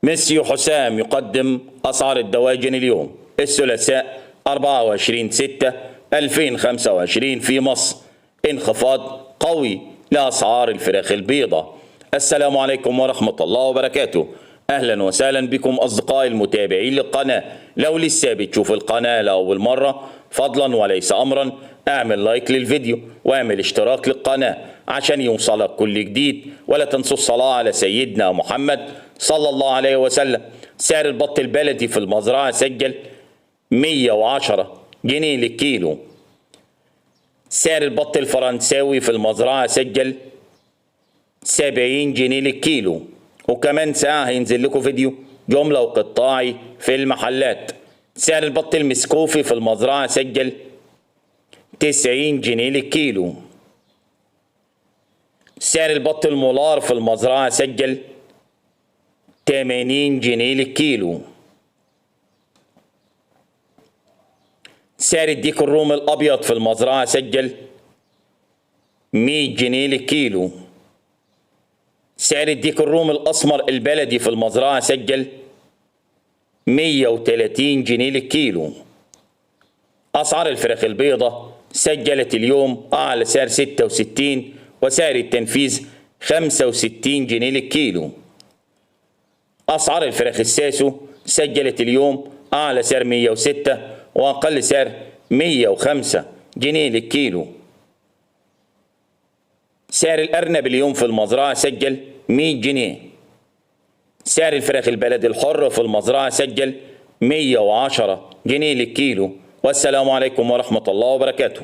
ميسيو حسام يقدم أسعار الدواجن اليوم الثلاثاء 24/6/2025 في مصر. انخفاض قوي لأسعار الفراخ البيضاء. السلام عليكم ورحمة الله وبركاته. أهلا وسهلا بكم أصدقائي المتابعين للقناة. لو لسه بتشوف القناة لأول مرة، فضلا وليس أمرا اعمل لايك للفيديو واعمل اشتراك للقناة عشان يوصلك كل جديد، ولا تنسوا الصلاة على سيدنا محمد صلى الله عليه وسلم. سعر البط البلدي في المزرعة سجل 110 جنيه للكيلو. سعر البط الفرنساوي في المزرعة سجل 70 جنيه للكيلو. وكمان ساعة هينزل لكم فيديو جملة وقطاعي في المحلات. سعر البط المسكوفي في المزرعة سجل 90 جنيه للكيلو. سعر البط المولار في المزرعة سجل 80 جنيه للكيلو. سعر الديك الرومي الأبيض في المزرعة سجل 100 جنيه للكيلو. سعر الديك الرومي الأسمر البلدي في المزرعة سجل 130 جنيه للكيلو. أسعار الفراخ البيضة سجلت اليوم أعلى سعر 66 وسعر التنفيذ 65 جنيه للكيلو. أسعار الفراخ الساسو سجلت اليوم أعلى سعر 106 وأقل سعر 105 جنيه للكيلو. سعر الأرنب اليوم في المزرعة سجل 100 جنيه. سعر الفراخ البلدي الحر في المزرعة سجل 110 جنيه للكيلو. والسلام عليكم ورحمة الله وبركاته.